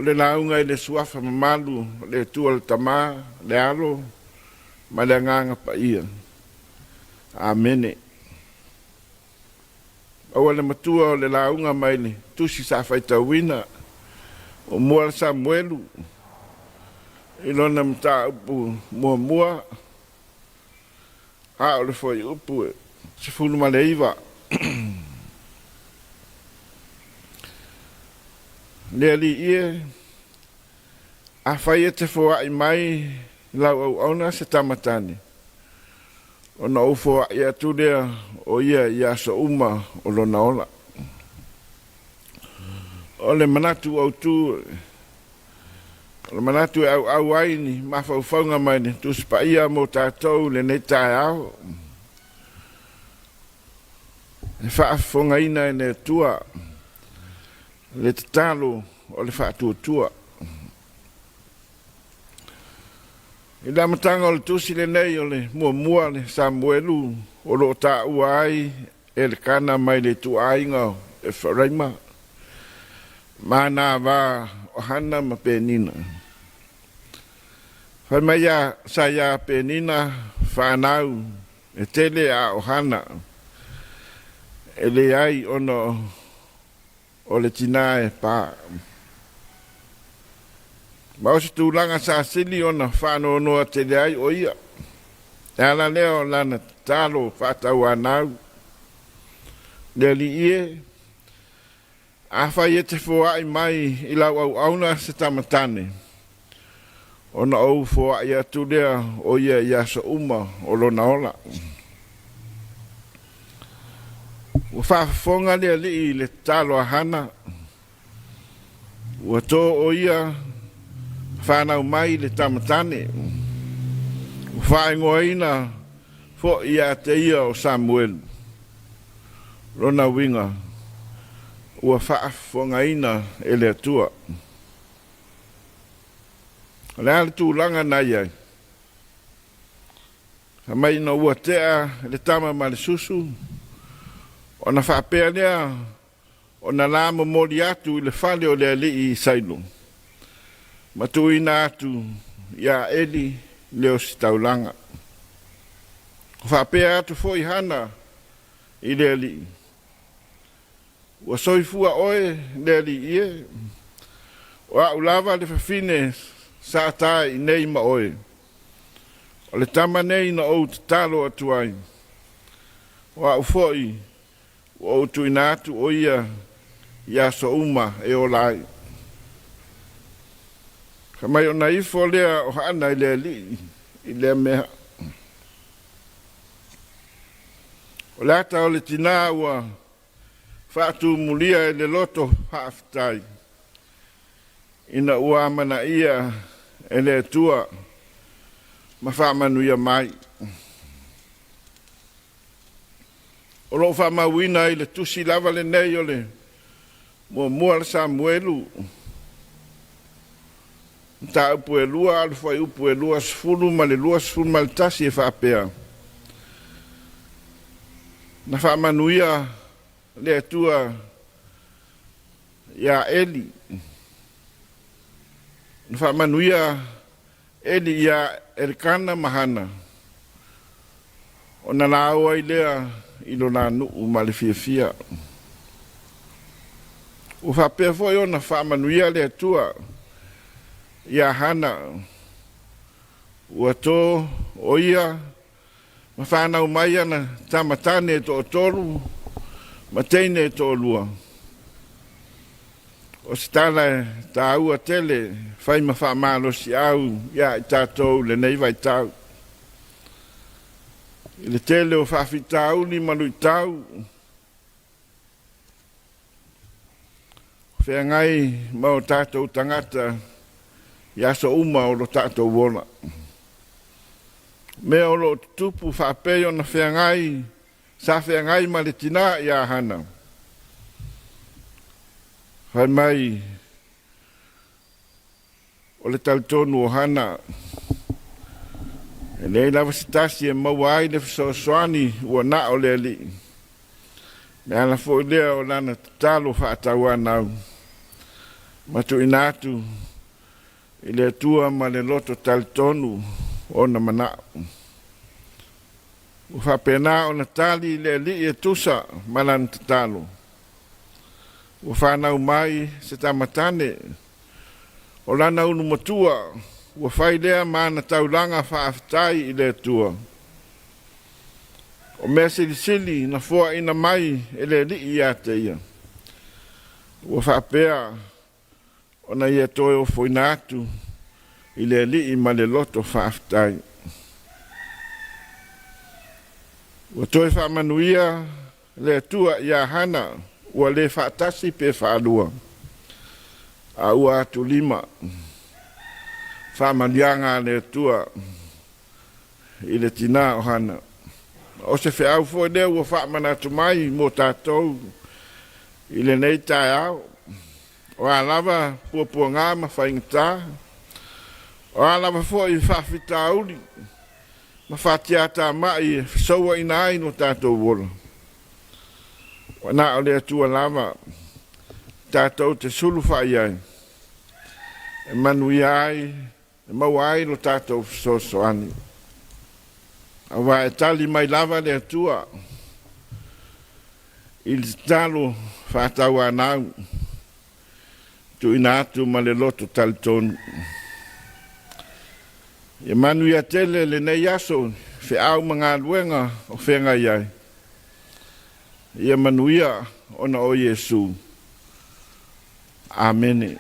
le lauga i le Suafa mamalu o le Atua le Tama, le Alo ma le Agaga Paia. Amene. Aua le matua o le lauga mai le tusi sa faitauina o mua le Samuelu i lona mataupu muamua a o le fuaiupu 19. Le Alii e, afai e te foai mai lau auauna se tama tane, ona ou foai atu lea o ia i aso uma o lona ola. O le manatu autu, o le manatu e auau ai ni mafaufauga mai le Tusi Paia mo tatou i lenei taeao, e faafofogaina e le Atua le tatalo o le faatuatua. I le amataga o le tusi lenei o le muamua le Samuelu o lo o taua ai Elekana mai le ituaiga o Eferaima, ma nā va o Hana ma Penina. Fai mai ia sa iā Penina whanau e tele a o Hana, e leai ona o le tinā e pā. Ma o se tulaga sa sili ona faanoanoa tele ai o ia. E ala lea o lana tatalo faatauanau. Le Alii e, afai e te foai mai i lau auauna se tama tane, ona ou foai atu lea o ia i aso uma o lona ola. Ua faafofoga le Alii i le tatalo a Hana, ua tō o ia whanau mai le tama tane. Ua whaingoaina fo'i ia te ia o Samuelu. Lona uiga, ua faafofogaina e le Atua. O le a le tulaga na iai? Fai mai ina ua tea le tama ma le susu, ona faapea lea ona la momoli atu i le fale o le alii i Sailo, ma tuuina atu iā Eli le ositaulaga. Ua faapea atu foi Hana i le alii, Ua soifua oe le alii e, o a'u lava le fafine sa ta i nei ma oe. O le tama nei na ou tatalo atu ai, o a'u foi ua ou tuuina atu o ia i aso uma e ola ai. Fai mai ona ifo lea o Hana i le alii i lea mea. O le ata o le tinā ua faatumulia e le loto faafetai, ina ua amanaia e le Atua ma faamanuia mai. O lo o faamauina i le tusi lava lenei o le muamua le Samuelu, mataupu e lua a le fuaiupu e 20 ma le 21 e faapea, Na faamanuia le Atua iā Eli, na faamanuia Eli iā Elekana ma Hana, ona laau ai lea i lo la nuu ma le fiafia. Ua faapea foi ona faamanuia le Atua iā Hana, ua tō o ia ma whanau mai ana tama tane e toatolu ma teine e toalua. O se tala e tāua tele whai ma whaamalosi au ia i tātou lenei vaitau. I le tele o faafitauli ma luitau, o feagai ma o tātou tagata i aso uma o lo tātou ola. Mea o lo o tutupu faapei ona feagai, sa feagai ma le tinā iā Hana. Fai mai o le talitonu o Hana, e leai lava se tasi e maua ai le fesoasoani ua na o le Alii. Le ala foi lea o lana tatalo faatauanau. Ma tuuina atu i le Atua ma le loto talitonu ona manao. Ua faapena ona tali le Alii e tusa ma lana tatalo. Ua fanau mai se tamatane o lana ulumatua, ua fai lea ma ana taulaga faafetai i le Atua. O mea silisili na foaina mai e le Alii ia te ia, ua faapea ona ia toe ofoina atu i le Alii ma le loto faafetai. Ua toe faamanuia le Atua ia Hana, ua le faatasi pe faalua, a ua atulima faamanuiaga a le Atua i le tinā o Hana. O se feau foi lea ua faamanatu mai mo tatou i lenei taeao. O a lava puapuaga ma faigata, o a lava foi faafitauli ma fatiatamai e fesouaina ai lo tatou ola, ua na o le Atua lava tatou te sulufa'i ai e manuia ai, e maua ai lo tatou fesoasoani. Auā e tali mai lava le Atua i le tatalo faatauanau tuuina atu ma le loto talitonu. Ia manuia tele lenei aso, feau ma galuega o feagai ai. Ia manuia ona o Iesu. Amene.